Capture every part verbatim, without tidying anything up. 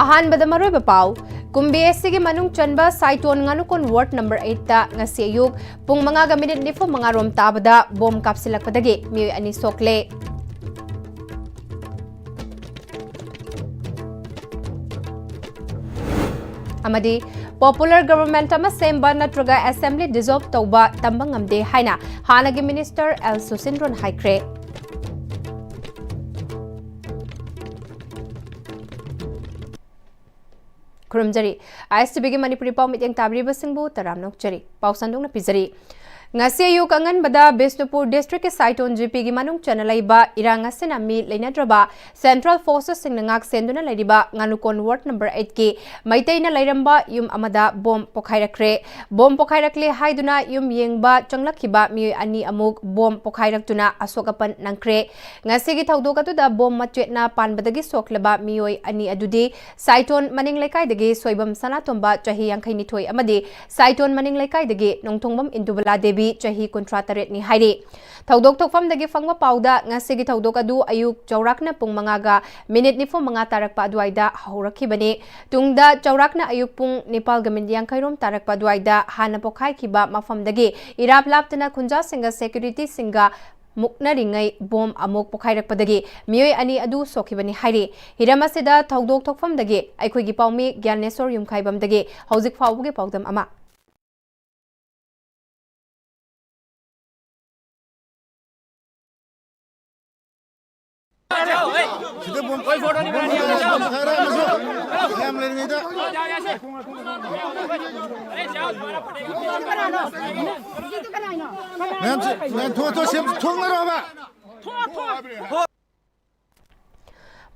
ꯑꯍꯥꯟꯕꯗ ꯃꯔꯨꯑꯣꯏꯕ ꯄꯥꯎ꯫ ꯀꯨꯝꯕꯤ ꯑꯦꯁ ꯁꯤꯒꯤ ꯃꯅꯨꯡ ꯆꯟꯕ ꯁꯥꯏꯇꯣꯟ ꯉꯥꯅꯨꯀꯣꯟ ꯋꯥꯔꯗ ꯅꯝꯕꯔ ꯑꯩꯠꯇ ꯉꯁꯤ ꯑꯌꯨꯛ ꯄꯨꯡ ꯃꯉꯥꯒ ꯃꯤꯅꯤꯠ ꯅꯤꯐꯨ ꯃꯉꯥ ꯔꯣꯝ ꯇꯥꯕꯗ ꯕꯣꯝ ꯀꯥꯞꯁꯤꯜꯂꯛꯄꯗꯒꯤ ꯃꯤꯑꯣꯏ ꯑꯅꯤ ꯁꯣꯛꯂꯦ꯫ ꯑꯃꯗꯤ popular government ꯑꯃ ꯁꯦꯝꯕ ꯅꯠꯇ꯭ꯔꯒ assembly dissolve ꯇꯧꯕ ꯇꯝꯕ ꯉꯝꯗꯦ ꯍꯥꯏꯅ ꯍꯥꯟꯅꯒꯤ minister ꯑꯦꯜ ꯁꯨꯁꯤꯟꯗ꯭ꯔꯣꯅ ꯍꯥꯏꯈ꯭ꯔꯦ꯫ ꯈꯨꯔꯨꯝꯖꯔꯤ꯫ ꯑꯥꯏ ꯑꯦꯁ ꯇꯤ ꯚꯤꯒꯤ ꯃꯅꯤꯄꯨꯔꯤ ꯄꯥꯎ ꯃꯤꯠꯌꯦꯡ ꯇꯥꯕꯤꯔꯤꯕꯁꯤꯡꯕꯨ ꯇꯔꯥꯝꯅ ꯑꯣꯛꯆꯔꯤ꯫ ꯄꯥꯎ ꯁꯟꯗꯣꯛꯅ ꯄꯤꯖꯔꯤ꯫ ꯉꯁꯤ ꯑꯌꯨꯛ ꯑꯉꯟꯕꯗ ꯕꯤꯁꯅꯨꯄꯨꯔ districtꯀꯤ ꯁꯥꯏꯇꯣꯟ ꯖꯤ ꯄꯤꯒꯤ ꯃꯅꯨꯡ ꯆꯟꯅ ꯂꯩꯕ ꯏꯔꯥꯡ ꯑꯁꯤꯅ ꯃꯤ ꯂꯩꯅꯗ꯭ꯔꯕ central forcesꯁꯤꯡꯅ ꯉꯥꯛ ꯁꯦꯟꯗꯨꯅ ꯂꯩꯔꯤꯕ ꯉꯥꯅꯨꯀꯣꯟ ꯋꯥꯔꯗ ꯅꯝꯕꯔ ꯑꯩꯠꯀꯤ ꯃꯩꯇꯩꯅ ꯂꯩꯔꯝꯕ ꯌꯨꯝ ꯑꯃꯗ ꯕꯣꯝ ꯄꯣꯈꯥꯏꯔꯛꯈ꯭ꯔꯦ꯫ ꯕꯣꯝ ꯄꯣꯈꯥꯏꯔꯛꯂꯦ ꯍꯥꯏꯗꯨꯅ ꯌꯨꯝ ꯌꯦꯡꯕ ꯆꯪꯂꯛꯈꯤꯕ ꯃꯤꯑꯣꯏ ꯑꯅꯤ ꯑꯃꯨꯛ ꯕꯣꯝ ꯄꯣꯈꯥꯏꯔꯛꯇꯨꯅ ꯑꯁꯣꯛ ꯑꯄꯟ ꯅꯪꯈ꯭ꯔꯦ꯫ ꯉꯁꯤꯒꯤ ꯊꯧꯗꯣꯛ ꯑꯗꯨꯗ ꯕꯣꯝ ꯃꯆꯦꯠꯅ ꯄꯥꯟꯕꯗꯒꯤ ꯁꯣꯛꯂꯕ ꯃꯤꯑꯣꯏ ꯑꯅꯤ ꯑꯗꯨꯗꯤ ꯁꯥꯏꯇꯣꯟ ꯃꯅꯤꯡ ꯂꯩꯀꯥꯏꯗꯒꯤ ꯁꯣꯏꯕꯝ ꯁꯅꯥꯇꯣꯝꯕ, ꯆꯍꯤ ꯌꯥꯡꯈꯩ ꯅꯤꯊꯣꯏ, ꯑꯃꯗꯤ ꯁꯥꯏꯇꯣꯟ ꯃꯅꯤꯡ ꯂꯩꯀꯥꯏꯗꯒꯤ ꯅꯣꯡꯊꯣꯡꯕꯝ ꯏꯟꯗꯨꯕꯂꯥ ꯗꯦꯕꯤ, ꯆꯍꯤ ꯀꯨꯟꯊ꯭ꯔꯥ ꯇꯔꯦꯠꯅꯤ ꯍꯥꯏꯔꯤ꯫ ꯊꯧꯗꯣꯛ ꯊꯣꯛꯐꯝꯗꯒꯤ ꯐꯪꯕ ꯄꯥꯎꯗ, ꯉꯁꯤꯒꯤ ꯊꯧꯗꯣꯛ ꯑꯗꯨ ꯑꯌꯨꯛ ꯆꯥꯎꯔꯥꯛꯅ ꯄꯨꯡ ꯃꯉꯥꯒ ꯃꯤꯅꯤꯠ ꯅꯤꯐꯨ ꯃꯉꯥ ꯇꯥꯔꯛꯄ ꯑꯗꯨꯋꯥꯏꯗ ꯍꯧꯔꯛꯈꯤꯕꯅꯤ꯫ ꯇꯨꯡꯗ ꯆꯥꯎꯔꯥꯛꯅ ꯑꯌꯨꯛ ꯄꯨꯡ ꯅꯤꯄꯥꯜꯒ ꯃꯤꯅꯤꯠ ꯌꯥꯡꯈꯩ ꯔꯣꯝ ꯇꯥꯔꯛꯄ ꯑꯗꯨꯋꯥꯏꯗ ꯍꯥꯟꯅ ꯄꯣꯈꯥꯏꯈꯤꯕ ꯃꯐꯝꯗꯒꯤ ꯏꯔꯥꯞ ꯂꯥꯞꯇꯅ ꯈꯨꯟꯖꯥꯁꯤꯡꯒ securityꯁꯤꯡꯒ ꯃꯨꯛꯅꯔꯤꯉꯩ ꯕꯣꯝ ꯑꯃꯨꯛ ꯄꯣꯈꯥꯏꯔꯛꯄꯗꯒꯤ ꯃꯤꯑꯣꯏ ꯑꯅꯤ ꯑꯗꯨ ꯁꯣꯛꯈꯤꯕꯅꯤ ꯍꯥꯏꯔꯤ꯫ ꯍꯤꯔꯝ ꯑꯁꯤꯗ ꯊꯧꯗꯣꯛ ꯊꯣꯛꯐꯝꯗꯒꯤ ꯑꯩꯈꯣꯏꯒꯤ ꯄꯥꯎꯃꯤ ꯒ꯭ꯌꯥꯅꯦꯁꯣꯔ ꯌꯨꯝꯈꯥꯏꯕꯝꯗꯒꯤ ꯍꯧꯖꯤꯛ ꯐꯥꯎꯕꯒꯤ ꯄꯥꯎꯗꯝ ꯑꯃ꯫ ꯁꯤꯗ ꯕꯣꯝ ꯄꯣꯈꯥꯏꯔꯛꯑꯝꯃꯁꯨ ꯃꯌꯥꯝ ꯂꯩꯔꯤꯉꯩꯗ꯫ ꯃꯌꯥꯝ ꯁꯤ, ꯃꯌꯥꯝ ꯊꯣꯛ, ꯊꯣꯛ, ꯁꯦꯝ, ꯊꯣꯛꯅꯔꯣꯕ꯫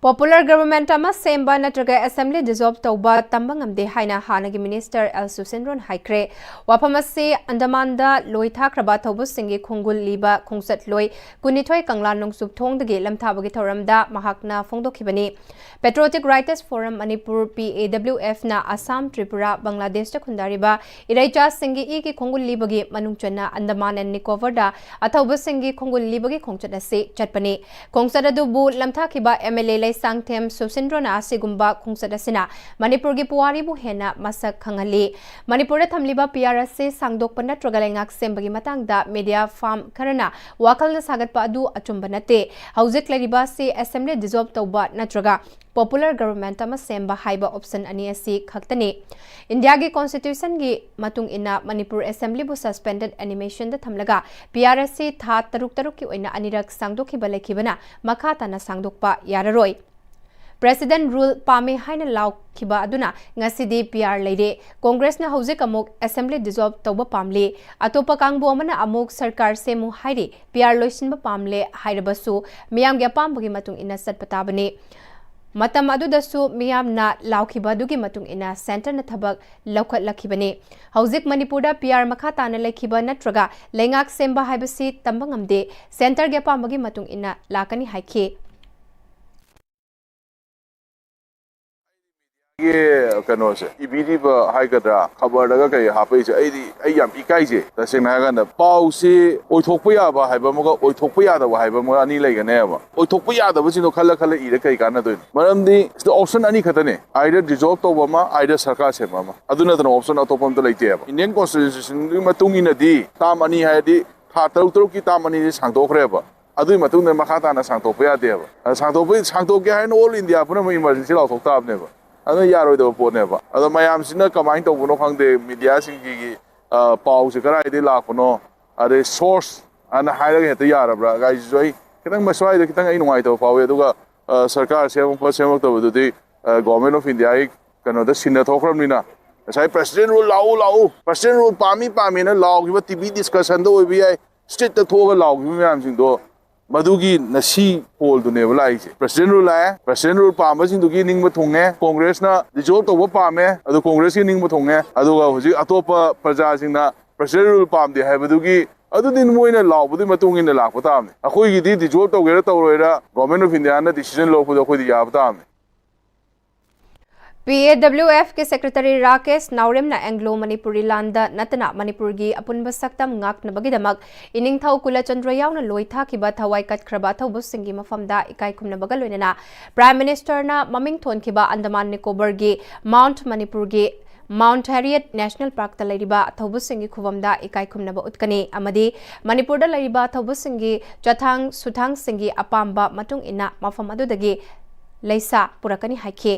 Popular government ꯑꯃ ꯁꯦꯝꯕ ꯅꯠꯇ꯭ꯔꯒ assembly dissolve ꯇꯧꯕ ꯇꯝꯕ ꯉꯝꯗꯦ ꯍꯥꯏꯅ ꯍꯥꯟꯅꯒꯤ minister ꯑꯦꯜ ꯁꯨꯁꯤꯟꯗ꯭ꯔꯣꯅ ꯍꯥꯏꯈ꯭ꯔꯦ꯫ ꯋꯥꯐꯝ ꯑꯁꯤ ꯑꯟꯗꯃꯥꯟꯗ ꯂꯣꯏ ꯊꯥꯈ꯭ꯔꯕ ꯊꯧꯕꯨꯁꯤꯡꯒꯤ ꯈꯣꯡꯒꯨꯜ ꯂꯤꯕ ꯈꯣꯡꯆꯠꯂꯣꯏ ꯀꯨꯟꯅꯤꯊꯣꯏ ꯀꯪꯂꯥ ꯅꯣꯡꯆꯨꯞ ꯊꯣꯡꯗꯒꯤ ꯂꯝꯊꯥꯕꯒꯤ ꯊꯧꯔꯝꯗ ꯃꯍꯥꯛꯅ ꯐꯣꯡꯗꯣꯛꯈꯤꯕꯅꯤ꯫ Patriotic Writers Forum Manipur, P A W F, ꯅ ꯑꯁꯥꯝ, ꯇ꯭ꯔꯤꯄꯨꯔꯥ, ꯕꯪꯒ꯭ꯂꯥꯗꯦꯁꯇ ꯈꯨꯟꯗꯥꯔꯤꯕ ꯏꯔꯩꯆꯥꯁꯤꯡꯒꯤ ꯏꯒꯤ ꯈꯣꯡꯒꯨꯜ ꯂꯤꯕꯒꯤ ꯃꯅꯨꯡ ꯆꯟꯅ ꯑꯟꯗꯃꯥꯟ and ꯅꯤꯀꯣꯕꯔꯗ ꯑꯊꯧꯕꯁꯤꯡꯒꯤ ꯈꯣꯡꯒꯨꯜ ꯂꯤꯕꯒꯤ ꯈꯣꯡꯆꯠ ꯑꯁꯤ ꯆꯠꯄꯅꯤ꯫ ꯈꯣꯡꯆꯠ ꯑꯗꯨꯕꯨ ꯂꯝꯊꯥꯈꯤꯕ M L A ꯁꯥꯡꯊꯦꯝ ꯁꯨꯁꯤꯟꯗ꯭ꯔꯣꯅ ꯑꯁꯤꯒꯨꯝꯕ ꯈꯣꯡꯆꯠ ꯑꯁꯤꯅ ꯃꯅꯤꯄꯨꯔꯒꯤ ꯄꯨꯋꯥꯔꯤꯕꯨ ꯍꯦꯟꯅ ꯃꯁꯛ ꯈꯪꯍꯜꯂꯤ꯫ ꯃꯅꯤꯄꯨꯔꯗ ꯊꯝꯂꯤꯕ ꯄꯤ ꯑꯥꯔ ꯑꯁꯤ ꯁꯥꯡꯗꯣꯛꯄ ꯅꯠꯇ꯭ꯔꯒ ꯂꯩꯉꯥꯛ ꯁꯦꯝꯕꯒꯤ ꯃꯇꯥꯡꯗ ꯃꯤꯗꯤꯌꯥ ꯐꯥꯔꯝ ꯈꯔꯅ ꯋꯥꯈꯜꯅ ꯁꯥꯒꯠꯄ ꯑꯗꯨ ꯑꯆꯨꯝꯕ ꯅꯠꯇꯦ꯫ ꯍꯧꯖꯤꯛ ꯂꯩꯔꯤꯕ ꯑꯁꯤ ꯑꯦꯁꯦꯝꯕ꯭ꯂꯤ ꯗꯤꯖꯣꯜꯕ ꯇꯧꯕ ꯅꯠꯇ꯭ꯔꯒ ꯄꯣꯄꯨꯂꯔ ꯒꯕꯔꯟꯃꯦꯟꯠ ꯑꯃ ꯁꯦꯝꯕ ꯍꯥꯏꯕ ꯑꯣꯞꯁꯟ ꯑꯅꯤ ꯑꯁꯤ ꯈꯛꯇꯅꯤ꯫ ꯏꯟꯗꯤꯌꯥꯒꯤ ꯀꯣꯟꯁꯇꯤꯇ꯭ꯌꯨꯁꯟꯒꯤ ꯃꯇꯨꯡ ꯏꯟꯅ ꯃꯅꯤꯄꯨꯔ ꯑꯦꯁꯦꯝꯕ꯭ꯂꯤꯕꯨ ꯁꯁꯄꯦꯟꯗꯦꯗ ꯑꯦꯅꯤꯃꯦꯁꯟꯗ ꯊꯝꯂꯒ ꯄꯤ ꯑꯥꯔ ꯑꯁꯤ ꯊꯥ ꯇꯔꯨꯛ ꯇꯔꯨꯛꯀꯤ ꯑꯣꯏꯅ ꯑꯅꯤꯔꯛ ꯁꯥꯡꯗꯣꯛꯈꯤꯕ ꯂꯩꯈꯤꯕꯅ ꯃꯈꯥ ꯇꯥꯅ ꯁꯥꯡꯗꯣꯛꯄ ꯌꯥꯔꯔꯣꯏ꯫ ꯄ꯭ꯔꯦꯁꯤꯗꯦꯟꯠ ꯔꯨꯜ ꯄꯥꯝꯃꯦ ꯍꯥꯏꯅ ꯂꯥꯎꯈꯤꯕ ꯑꯗꯨꯅ ꯉꯁꯤꯗꯤ ꯄꯤ ꯑꯥꯔ ꯂꯩꯔꯦ꯫ ꯀꯣꯡꯒ꯭ꯔꯦꯁꯅ ꯍꯧꯖꯤꯛ ꯑꯃꯨꯛ ꯑꯦꯁꯦꯝꯕ꯭ꯂꯤ ꯗꯤꯖꯣꯜꯕ ꯇꯧꯕ ꯄꯥꯝꯂꯤ꯫ ꯑꯇꯣꯞꯄ ꯀꯥꯡꯕꯨ ꯑꯃꯅ ꯑꯃꯨꯛ ꯁꯔꯀꯥꯔ ꯁꯦꯝꯃꯨ ꯍꯥꯏꯔꯤ꯫ ꯄꯤ ꯑꯥꯔ ꯂꯣꯏꯁꯤꯟꯕ ꯄꯥꯝꯂꯦ ꯍꯥꯏꯔꯕꯁꯨ ꯃꯤꯌꯥꯝꯒꯤ ꯑꯄꯥꯝꯕꯒꯤ ꯃꯇꯨꯡ ꯏꯟꯅ ꯆꯠꯄ ꯇꯥꯕꯅꯤ꯫ ꯃꯇꯝ ꯑꯗꯨꯗꯁꯨ ꯃꯤꯌꯥꯝꯅ ꯂꯥꯎꯈꯤꯕ ꯑꯗꯨꯒꯤ ꯃꯇꯨꯡ ꯏꯟꯅ ꯁꯦꯟꯇꯔꯅ ꯊꯕꯛ ꯂꯧꯈꯠꯂꯛꯈꯤꯕꯅꯤ꯫ ꯍꯧꯖꯤꯛ ꯃꯅꯤꯄꯨꯔꯗ ꯄꯤ ꯑꯥꯔ ꯃꯈꯥ ꯇꯥꯅ ꯂꯩꯈꯤꯕ ꯅꯠꯇ꯭ꯔꯒ ꯂꯩꯉꯥꯛ ꯁꯦꯝꯕ ꯍꯥꯏꯕꯁꯤ ꯇꯝꯕ ꯉꯝꯗꯦ꯫ ꯁꯦꯟꯇꯔꯒꯤ ꯑꯄꯥꯝꯕꯒꯤ ꯃꯇꯨꯡ ꯏꯟꯅ ꯂꯥꯛꯀꯅꯤ ꯍꯥꯏꯈꯤ꯫ ꯀꯩꯅꯣꯁꯦ ꯏꯕꯤꯔꯤꯕ ꯍꯥꯏꯒꯗ꯭ꯔꯥ, ꯈꯕꯔꯗꯒ ꯀꯩ ꯍꯥꯞꯄꯛꯏꯁꯦ, ꯑꯩꯗꯤ ꯑꯩ ꯌꯥꯝ ꯏꯀꯥꯏꯖꯩ꯫ ꯇꯁꯦꯡꯅ ꯍꯥꯏꯔꯀꯥꯟꯗ ꯄꯥꯎꯁꯤ ꯑꯣꯏꯊꯣꯛꯄ ꯌꯥꯕ ꯍꯥꯏꯕ ꯑꯃꯒ ꯑꯣꯏꯊꯣꯛꯄ ꯌꯥꯗꯕ ꯍꯥꯏꯕ ꯑꯃꯒ ꯑꯅꯤ ꯂꯩꯒꯅꯦꯕ꯫ ꯑꯣꯏꯊꯣꯛꯄ ꯌꯥꯗꯕꯁꯤꯡꯗꯣ ꯈꯜꯂ ꯈꯜꯂ ꯏꯔ ꯀꯩ ꯀꯥꯟꯅꯗꯣꯏꯅꯣ? ꯃꯔꯝꯗꯤ ꯁꯤꯗ ꯑꯣꯞꯁꯟ ꯑꯅꯤ ꯈꯛꯇꯅꯦ, either dissolve ꯇꯧꯕ ꯑꯃ, either ꯁꯔꯀꯥꯔ ꯁꯦꯝꯕ ꯑꯃ꯫ ꯑꯗꯨ ꯅꯠꯇꯅ ꯑꯣꯞꯁꯟ ꯑꯇꯣꯞꯄ ꯑꯝꯇ ꯂꯩꯇꯦꯕ꯫ ꯏꯟꯗꯤꯌꯟ ꯀꯣꯟꯁꯇꯤꯇ꯭ꯌꯨꯁꯟꯒꯤ ꯃꯇꯨꯡ ꯏꯟꯅꯗꯤ ꯇꯥꯝ ꯑꯅꯤ ꯍꯥꯏꯔꯗꯤ ꯊꯥ ꯇꯔꯨꯛ ꯇꯔꯨꯛꯀꯤ ꯇꯥꯝ ꯑꯅꯤꯁꯤ ꯁꯥꯡꯗꯣꯛꯈ꯭ꯔꯦꯕ꯫ ꯑꯗꯨꯒꯤ ꯃꯇꯨꯡꯗ ꯃꯈꯥ ꯇꯥꯅ ꯁꯥꯡꯗꯣꯛꯄ ꯌꯥꯗꯦꯕ꯫ ꯑꯗ ꯁꯥꯡꯗꯣꯛꯄ, ꯁꯥꯡꯗꯣꯛꯀꯦ ꯍꯥꯏꯅ ꯑꯣꯜ ꯏꯟꯗꯤꯌꯥ ꯄꯨꯝꯅꯃꯛ ꯏꯃꯥꯔꯖꯦꯟꯁꯤ ꯂꯥꯎꯊꯣꯛ ꯇꯥꯕꯅꯦꯕ꯫ ꯑꯗꯨꯅ ꯌꯥꯔꯣꯏꯗꯕ ꯄꯣꯠꯅꯦꯕ꯫ ꯑꯗꯣ ꯃꯌꯥꯝꯁꯤꯅ ꯀꯃꯥꯏꯅ ꯇꯧꯕꯅꯣ ꯈꯪꯗꯦ, ꯃꯤꯗꯤꯌꯥꯁꯤꯡꯒꯤ, ꯑ, ꯄꯥꯎꯁꯦ ꯀꯗꯥꯏꯗꯒꯤ ꯂꯥꯛꯄꯅꯣ, ꯑꯗꯩ ꯁꯣꯔꯁ ꯑꯅ ꯍꯥꯏꯔꯒ ꯍꯦꯛꯇ ꯌꯥꯔꯕ꯭ꯔꯥ ꯀꯥꯏꯁꯤꯁꯨ ꯑꯩ ꯈꯤꯇꯪ ꯃꯁ꯭ꯋꯥꯏꯗ ꯈꯤꯇꯪ ꯑꯩ ꯅꯨꯡꯉꯥꯏꯇꯕ ꯐꯥꯎꯏ꯫ ꯑꯗꯨꯒ, ꯑ, ꯁꯔꯀꯥꯔ ꯁꯦꯝꯃꯛꯄ ꯁꯦꯝꯃꯛꯇꯕꯗꯨꯗꯤ, ꯑ, ꯒꯣꯔꯃꯦꯟ ꯑꯣꯐ ꯏꯟꯗꯤꯌꯥꯒꯤ ꯀꯩꯅꯣꯗ ꯁꯤꯟꯅ ꯊꯣꯛꯈ꯭ꯔꯕꯅꯤꯅ, ꯉꯁꯥꯏ ꯄ꯭ꯔꯦꯁꯤꯗꯦꯟ ꯔꯨꯜ ꯂꯥꯛꯎ ꯂꯥꯛꯎ, ꯄ꯭ꯔꯦꯁꯤꯗꯦꯟ ꯔꯨꯜ ꯄꯥꯝꯃꯤ ꯄꯥꯝꯃꯤꯅ ꯂꯥꯎꯈꯤꯕ ꯇꯤ ꯚꯤ ꯗꯤꯁꯀꯁꯟꯗ ꯑꯣꯏꯕ ꯌꯥꯏ, ꯁ꯭ꯇ꯭ꯔꯤꯠꯇ ꯊꯣꯛꯑꯒ ꯂꯥꯎꯈꯤꯕ ꯃꯌꯥꯝꯁꯤꯡꯗꯣ, ꯃꯗꯨꯒꯤ ꯉꯁꯤ ꯄꯣꯜꯗꯨꯅꯦꯕ ꯂꯥꯛꯏꯁꯦ꯫ ꯄ꯭ꯔꯦꯁꯤꯗꯦꯟ ꯔꯨꯜ ꯂꯥꯛꯑꯦ, ꯄ꯭ꯔꯦꯁꯤꯗꯦꯟ ꯔꯨꯜ ꯄꯥꯝꯕꯁꯤꯡꯗꯨꯒꯤ ꯅꯤꯡꯕ ꯊꯨꯡꯉꯦ꯫ ꯀꯣꯡꯒ꯭ꯔꯦꯁꯅ ꯗꯤꯖꯣꯜꯕ ꯇꯧꯕ ꯄꯥꯝꯃꯦ, ꯑꯗꯨ ꯀꯣꯡꯒ꯭ꯔꯦꯁꯀꯤ ꯅꯤꯡꯕ ꯊꯨꯡꯉꯦ꯫ ꯑꯗꯨꯒ ꯍꯧꯖꯤꯛ ꯑꯇꯣꯞꯄ ꯄ꯭ꯔꯖꯥꯁꯤꯡꯅ ꯄ꯭ꯔꯦꯁꯤꯗꯦꯟ ꯔꯨꯜ ꯄꯥꯝꯗꯦ ꯍꯥꯏꯕꯗꯨꯒꯤ, ꯑꯗꯨꯗꯤ ꯃꯣꯏꯅ ꯂꯥꯎꯕꯗꯨꯒꯤ ꯃꯇꯨꯡ ꯏꯟꯅ ꯂꯥꯛꯄ ꯇꯥꯕꯅꯤ꯫ ꯑꯩꯈꯣꯏꯒꯤꯗꯤ ꯗꯤꯖꯣꯜꯕ ꯇꯧꯒꯦꯔꯥ ꯇꯧꯔꯣꯏꯔꯥ, ꯒꯣꯔꯃꯦꯟ ꯑꯣꯐ ꯏꯟꯗꯤꯌꯥꯅ ꯗꯤꯁꯤꯖꯟ ꯂꯧꯔꯛꯄꯗꯣ ꯑꯩꯈꯣꯏꯗꯤ ꯌꯥꯕ ꯇꯥꯕꯅꯤ꯫ PAWF ꯀꯤ secretary ꯔꯥꯀꯦꯁ ꯅꯥꯎꯔꯦꯝꯅ Anglo Manipuri ꯂꯥꯟꯗ ꯅꯠꯇꯅ ꯃꯅꯤꯄꯨꯔꯒꯤ ꯑꯄꯨꯟꯕ ꯁꯛꯇꯝ ꯉꯥꯛꯅꯕꯒꯤꯗꯃꯛ ꯏꯅꯤꯡꯊꯧ ꯀꯨꯂꯆꯟꯗ꯭ꯔ ꯌꯥꯎꯅ ꯂꯣꯏ ꯊꯥꯈꯤꯕ ꯊꯋꯥꯏ ꯀꯠꯈ꯭ꯔꯕ ꯑꯊꯧꯕꯁꯤꯡꯒꯤ ꯃꯐꯝꯗ ꯏꯀꯥꯏ ꯈꯨꯝꯅꯕꯒ ꯂꯣꯏꯅꯅ Prime Minister ꯅ ꯃꯃꯤꯡ ꯊꯣꯟꯈꯤꯕ ꯑꯟꯗꯃꯥꯟ ꯅꯤꯀꯣꯕꯔꯒꯤ Mount ꯃꯅꯤꯄꯨꯔꯒꯤ Mount Harriet National Park ꯇ ꯂꯩꯔꯤꯕ ꯑꯊꯧꯕꯁꯤꯡꯒꯤ ꯈꯨꯕꯝꯗ ꯏꯀꯥꯏ ꯈꯨꯝꯅꯕ ꯎꯠꯀꯅꯤ ꯑꯃꯗꯤ ꯃꯅꯤꯄꯨꯔꯗ ꯂꯩꯔꯤꯕ ꯑꯊꯧꯕꯁꯤꯡꯒꯤ ꯆꯊꯥꯡ ꯁꯨꯊꯥꯡꯁꯤꯡꯒꯤ ꯑꯄꯥꯝꯕ ꯃꯇꯨꯡ ꯏꯟꯅ ꯃꯐꯝ ꯑꯗꯨꯗꯒꯤ ꯂꯩꯁꯥ ꯄꯨꯔꯛꯀꯅꯤ ꯍꯥꯏꯈꯤ꯫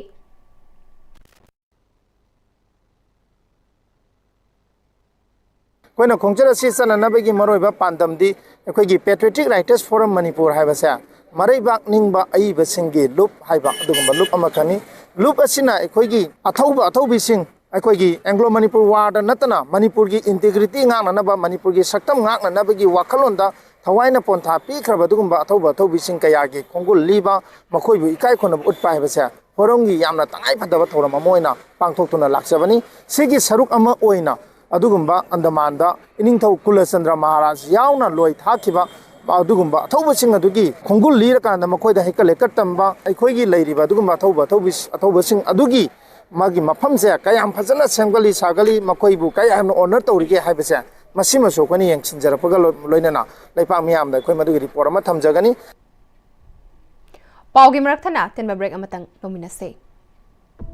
ꯑꯩꯈꯣꯏꯅ ꯈꯣꯡꯆꯠ ꯑꯁꯤ ꯆꯠꯅꯅꯕꯒꯤ ꯃꯔꯨꯑꯣꯏꯕ ꯄꯥꯟꯗꯝꯗꯤ ꯑꯩꯈꯣꯏꯒꯤ Patriotic Writers Forum ꯃꯅꯤꯄꯨꯔ ꯍꯥꯏꯕꯁꯦ ꯃꯔꯩꯕꯥꯛ ꯅꯤꯡꯕ ꯑꯏꯕꯁꯤꯡꯒꯤ ꯂꯨꯞ ꯍꯥꯏꯕ ꯑꯗꯨꯒꯨꯝꯕ ꯂꯨꯞ ꯑꯃꯈꯛꯅꯤ꯫ ꯂꯨꯞ ꯑꯁꯤꯅ ꯑꯩꯈꯣꯏꯒꯤ ꯑꯊꯧꯕ ꯑꯊꯧꯕꯤꯁꯤꯡ, ꯑꯩꯈꯣꯏꯒꯤ Anglo Manipur War ꯗ ꯅꯠꯇꯅ ꯃꯅꯤꯄꯨꯔꯒꯤ integrity ꯉꯥꯛꯅꯅꯕ, ꯃꯅꯤꯄꯨꯔꯒꯤ ꯁꯛꯇꯝ ꯉꯥꯛꯅꯅꯕꯒꯤ ꯋꯥꯈꯜꯂꯣꯟꯗ ꯊꯋꯥꯏꯅ ꯄꯣꯟꯊꯥ ꯄꯤꯈ꯭ꯔꯕ ꯑꯗꯨꯒꯨꯝꯕ ꯑꯊꯧꯕ ꯑꯊꯧꯕꯤꯁꯤꯡ ꯀꯌꯥꯒꯤ ꯈꯣꯡꯒꯨꯜ ꯂꯤꯕ, ꯃꯈꯣꯏꯕꯨ ꯏꯀꯥꯏ ꯈꯨꯝꯅꯕ ꯎꯠꯄ ꯍꯥꯏꯕꯁꯦ Forum ꯒꯤ ꯌꯥꯝꯅ ꯇꯉꯥꯏꯐꯗꯕ ꯊꯧꯔꯝ ꯑꯃ ꯑꯣꯏꯅ ꯄꯥꯡꯊꯣꯛꯇꯨꯅ ꯂꯥꯛꯆꯕꯅꯤ꯫ ꯁꯤꯒꯤ ꯁꯔꯨꯛ ꯑꯃ ꯑꯣꯏꯅ ꯑꯗꯨꯒꯨꯝꯕ ꯑꯟꯗꯃꯥꯟꯗ ꯏꯅꯤꯡꯊꯧ ꯀꯨꯂꯆꯟꯗ꯭ꯔ ꯃꯍꯥꯔꯥꯖ ꯌꯥꯎꯅ ꯂꯣꯏ ꯊꯥꯈꯤꯕ ꯑꯗꯨꯒꯨꯝꯕ ꯑꯊꯧꯕꯁꯤꯡ ꯑꯗꯨꯒꯤ ꯈꯣꯡꯒꯨꯜ ꯂꯤꯔꯀꯥꯟꯗ ꯃꯈꯣꯏꯗ ꯍꯩꯀꯠ ꯂꯩꯀꯠ ꯇꯝꯕ, ꯑꯩꯈꯣꯏꯒꯤ ꯂꯩꯔꯤꯕ ꯑꯗꯨꯒꯨꯝꯕ ꯑꯊꯧꯕ ꯑꯊꯧꯕꯤ-, ꯑꯊꯧꯕꯁꯤꯡ ꯑꯗꯨꯒꯤ ꯃꯥꯒꯤ ꯃꯐꯝꯁꯦ ꯀꯌꯥꯝ ꯐꯖꯅ ꯁꯦꯝꯒꯠꯂꯤ ꯁꯥꯒꯠꯂꯤ, ꯃꯈꯣꯏꯕꯨ ꯀꯌꯥꯝꯅ honor ꯇꯧꯔꯤꯒꯦ ꯍꯥꯏꯕꯁꯦ, ꯃꯁꯤꯃꯁꯨ ꯑꯩꯈꯣꯏꯅ ꯌꯦꯡꯁꯤꯟꯖꯔꯛꯄꯒ ꯂꯣꯏ-, ꯂꯣꯏꯅꯅ ꯂꯩꯄꯥꯛ ꯃꯤꯌꯥꯝꯗ ꯑꯩꯈꯣꯏ ꯃꯗꯨꯒꯤ report ꯑꯃ ꯊꯝꯖꯒꯅꯤ꯫ ꯄꯥꯎꯒꯤ ꯃꯔꯛ ꯊꯠꯅ ꯑꯇꯦꯟꯕ break ꯑꯃꯇꯪ ꯂꯧꯃꯤꯟꯅꯁꯦ꯫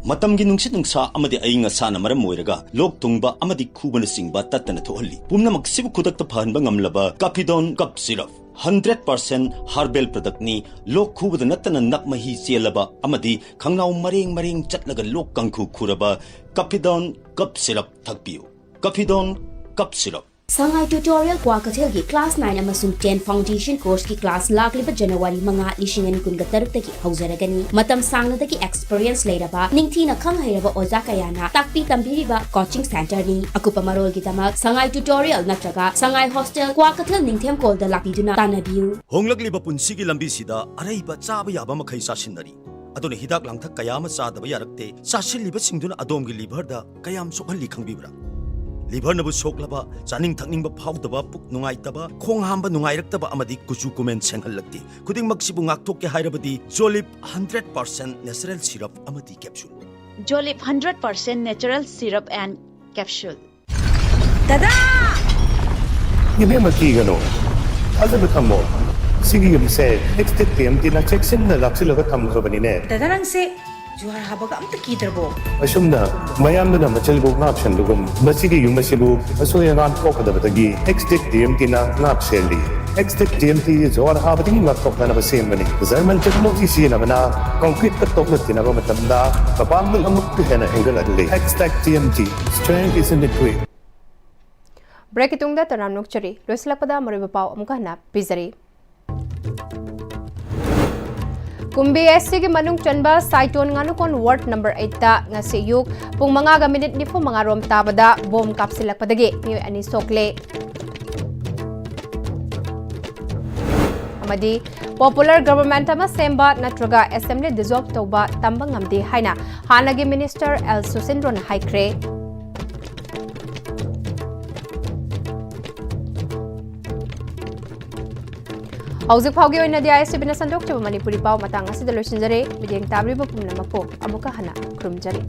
ꯃꯇꯝꯒꯤ ꯅꯨꯡꯁꯤꯠ ꯅꯨꯡꯁꯥ ꯑꯃꯗꯤ ꯑꯏꯪ ꯑꯁꯥꯅ ꯃꯔꯝ ꯑꯣꯏꯔꯒ ꯂꯣꯛ ꯊꯨꯡꯕ ꯑꯃꯗꯤ ꯈꯨꯕꯅꯆꯤꯡꯕ ꯇꯠꯇꯅ ꯊꯣꯛꯍꯜꯂꯤ꯫ ꯄꯨꯝꯅꯃꯛꯁꯤꯕꯨ ꯈꯨꯗꯛꯇ ꯐꯍꯟꯕ ꯉꯝꯂꯕ Caphidone Cough Syrup, hundred percent herbal product ꯅꯤ꯫ ꯂꯣꯛ ꯈꯨꯕꯗ ꯅꯠꯇꯅ ꯅꯞ ꯃꯍꯤ ꯆꯦꯜꯂꯕ ꯑꯃꯗꯤ ꯈꯪꯅꯥꯎ ꯃꯔꯦꯡ ꯃꯔꯦꯡ ꯆꯠꯂꯒ ꯂꯣꯛ ꯀꯥꯡꯈꯨ ꯈꯨꯔꯕ Caphidone Cough Syrup ꯊꯛꯄꯤꯌꯨ꯫ Caphidone Cough Syrup꯫ ꯁꯉꯥꯏ Tutorial ꯀ꯭ꯋꯥꯀꯩꯊꯦꯜꯒꯤ class nine ꯑꯃꯁꯨꯡ ten foundation course ꯀꯤ class ꯂꯥꯛꯂꯤꯕ January ꯃꯉꯥ, ꯂꯤꯁꯤꯡ ꯑꯅꯤ ꯀꯨꯟꯒ ꯇꯔꯨꯛꯇꯒꯤ ꯍꯧꯖꯔꯒꯅꯤ꯫ ꯃꯇꯝ ꯁꯥꯡꯅꯗꯒꯤ experience ꯂꯩꯔꯕ, ꯅꯤꯡꯊꯤꯅ ꯈꯪ ꯍꯩꯔꯕ ꯑꯣꯖꯥ ꯀꯌꯥꯅ ꯇꯥꯛꯄꯤ ꯇꯝꯕꯤꯔꯤꯕ coaching center ꯅꯤ꯫ ꯑꯀꯨꯞꯄ ꯃꯔꯣꯜꯒꯤꯗꯃꯛ ꯁꯉꯥꯏ Tutorial ꯅꯠꯇ꯭ꯔꯒ ꯁꯉꯥꯏ Hostel, ꯀ꯭ꯋꯥꯀꯩꯊꯦꯜ ꯅꯤꯡꯊꯦꯝꯀꯣꯜꯗ ꯂꯥꯛꯄꯤꯗꯨꯅ ꯇꯥꯟꯅꯕꯤꯌꯨ꯫ ꯍꯣꯡꯂꯛꯂꯤꯕ ꯄꯨꯟꯁꯤꯒꯤ ꯂꯝꯕꯤꯁꯤꯗ ꯑꯔꯩꯕ ꯆꯥꯕ ꯌꯥꯕ ꯃꯈꯩ ꯆꯥꯁꯤꯟꯅꯔꯤ꯫ ꯑꯗꯨꯅ ꯍꯤꯗꯥꯛ ꯂꯥꯡꯊꯛ ꯀꯌꯥ ꯑꯃ ꯆꯥꯗꯕ ꯌꯥꯔꯛꯇꯦ꯫ ꯆꯥꯁꯤꯜꯂꯤꯕꯁꯤꯡꯗꯨꯅ ꯑꯗꯣꯝꯒꯤ liver ꯗ ꯀꯌꯥꯝ ꯁꯣꯛꯍꯜꯂꯤ ꯈꯪꯕꯤꯕ꯭ꯔꯥ? ꯂꯤꯚꯔꯅꯕꯨ ꯁꯣꯛꯂꯕ, ꯆꯥꯅꯤꯡ ꯊꯛꯅꯤꯡꯕ ꯐꯥꯎꯗꯕ, ꯄꯨꯛ ꯅꯨꯡꯉꯥꯏꯇꯕ, ꯈꯣꯡ ꯍꯥꯝꯕ ꯅꯨꯡꯉꯥꯏꯔꯛꯇꯕ ꯑꯃꯗꯤ ꯀꯨꯆꯨ ꯀꯨꯃꯦꯟ ꯁꯦꯡꯍꯜꯂꯛꯇꯦ꯫ ꯈꯨꯗꯤꯡꯃꯛꯁꯤꯕꯨ ꯉꯥꯛꯊꯣꯛꯀꯦ ꯍꯥꯏꯔꯕꯗꯤ ꯖꯣꯂꯤꯞ ꯍꯟꯗ꯭ꯔꯦꯠ ꯄꯥꯔꯁꯦꯟ ꯅꯦꯆꯔꯦꯜ ꯁꯤꯔꯞ ꯑꯃꯗꯤ capsule. Jolip hundred percent natural syrup and capsule. ꯗꯗꯥ! ꯏꯕꯦꯝꯃ, ꯀꯤꯒꯅꯨ, ꯊꯥꯖꯕ ꯊꯝꯃꯣ꯫ ꯁꯤꯒꯤ ꯌꯨꯝꯁꯦ ꯑꯦꯛꯁꯇꯦꯛ ꯇꯤ ꯑꯦꯝ ꯇꯤꯅ ꯆꯦꯛꯁꯤꯟꯅ ꯂꯥꯛꯁꯤꯜꯂꯒ ꯊꯝꯈ꯭ꯔꯕꯅꯤꯅꯦ꯫ ꯗꯗꯥ, ꯅꯪꯁꯦ ꯖꯨꯍꯥꯔ ꯍꯥꯕꯒ ꯑꯝꯇ ꯀꯤꯗ꯭ꯔꯕꯣ? ꯑꯁꯨꯝꯅ ꯃꯌꯥꯝꯗꯨꯅ ꯃꯆꯤꯜꯕꯨ ꯉꯥꯛꯁꯟꯕꯒꯨꯝ, ꯃꯁꯤꯒꯤ ꯌꯨꯝ ꯑꯁꯤꯕꯨ ꯑꯁꯣꯏ ꯑꯉꯥꯝ ꯊꯣꯛꯀꯗꯕꯗꯒꯤ ꯑꯦꯛꯁꯇꯦꯛ ꯇꯤ ꯑꯦꯝ ꯇꯤꯅ ꯉꯥꯛ ꯁꯦꯜꯂꯤ꯫ ꯑꯦꯛꯁꯇꯦꯛ ꯇꯤ ꯑꯦꯝ ꯇꯤ ꯖꯨꯍꯥꯔ ꯍꯥꯕꯗꯒꯤ ꯉꯥꯛꯊꯣꯛꯅꯅꯕ ꯁꯦꯝꯕꯅꯤ꯫ ꯖꯔꯃꯟ ꯇꯦꯛꯅꯣꯂꯣꯖꯤ ꯁꯤꯖꯤꯟꯅꯕꯅ ꯀꯪꯀ꯭ꯔꯤꯠꯀ ꯇꯣꯛꯅ-ꯇꯤꯟꯅꯕ ꯃꯇꯝꯗ ꯃꯄꯥꯡꯒꯜ ꯑꯃꯨꯛꯀ ꯍꯦꯟꯅ ꯍꯦꯟꯒꯠꯍꯜꯂꯤ꯫ Xtech T M T, strength is in the grit. ꯕ꯭ꯔꯦꯛꯀꯤ ꯇꯨꯡꯗ ꯇꯔꯥꯝ ꯅꯣꯛꯆꯔꯤ꯫ ꯂꯣꯏꯁꯤꯜꯂꯛꯄꯗ ꯃꯔꯨꯑꯣꯏꯕ ꯄꯥꯎ ꯑꯃꯨꯛꯀ ꯍꯟꯅ ꯄꯤꯖꯔꯤ꯫ ꯀꯨꯝꯕꯤ ꯑꯦꯁ ꯁꯤꯒꯤ ꯃꯅꯨꯡ ꯆꯟꯕ ꯁꯥꯏꯇꯣꯟ ꯉꯥꯅꯨꯀꯣꯟ ꯋꯥꯔꯗ ꯅꯝꯕꯔ ꯑꯩꯠꯇ ꯉꯁꯤ ꯑꯌꯨꯛ ꯄꯨꯡ ꯃꯉꯥꯒ ꯃꯤꯅꯤꯠ ꯅꯤꯐꯨ ꯃꯉꯥ ꯔꯣꯝ ꯇꯥꯕꯗ ꯕꯣꯝ ꯀꯥꯞꯁꯤꯜꯂꯛꯄꯗꯒꯤ ꯃꯤꯑꯣꯏ ꯑꯅꯤ ꯁꯣꯛꯂꯦ꯫ ꯑꯃꯗꯤ ꯄꯣꯄꯨꯂꯔ ꯒꯕꯔꯃꯦꯟꯠ ꯑꯃ ꯁꯦꯝꯕ ꯅꯠꯇ꯭ꯔꯒ ꯑꯦꯁꯦꯝꯕ꯭ꯂꯤ ꯗꯤꯖꯣꯜꯕ ꯇꯧꯕ ꯇꯝꯕ ꯉꯝꯗꯦ ꯍꯥꯏꯅ ꯍꯥꯟꯅꯒꯤ ꯃꯤꯅꯤꯁꯇꯔ ꯑꯦꯜ ꯁꯨꯁꯤꯟꯗ꯭ꯔꯣꯅ ꯍꯥꯏꯈ꯭ꯔꯦ꯫ ꯍꯧꯖꯤꯛ ꯐꯥꯎꯒꯤ ꯑꯣꯏꯅꯗꯤ ꯑꯥꯏ ꯑꯦꯁ ꯇꯤ ꯚꯤꯅ ꯁꯟꯗꯣꯛꯆꯕ ꯃꯅꯤꯄꯨꯔꯤ ꯄꯥꯎ ꯃꯇꯥꯡ ꯑꯁꯤꯗ ꯂꯣꯏꯁꯤꯟꯖꯔꯦ꯫ ꯃꯤꯠꯌꯦꯡ ꯇꯥꯕꯤꯔꯤꯕ ꯄꯨꯝꯅꯃꯛꯄꯨ ꯑꯃꯨꯛꯀ ꯍꯟꯅ ꯈꯨꯔꯨꯝꯖꯔꯤ꯫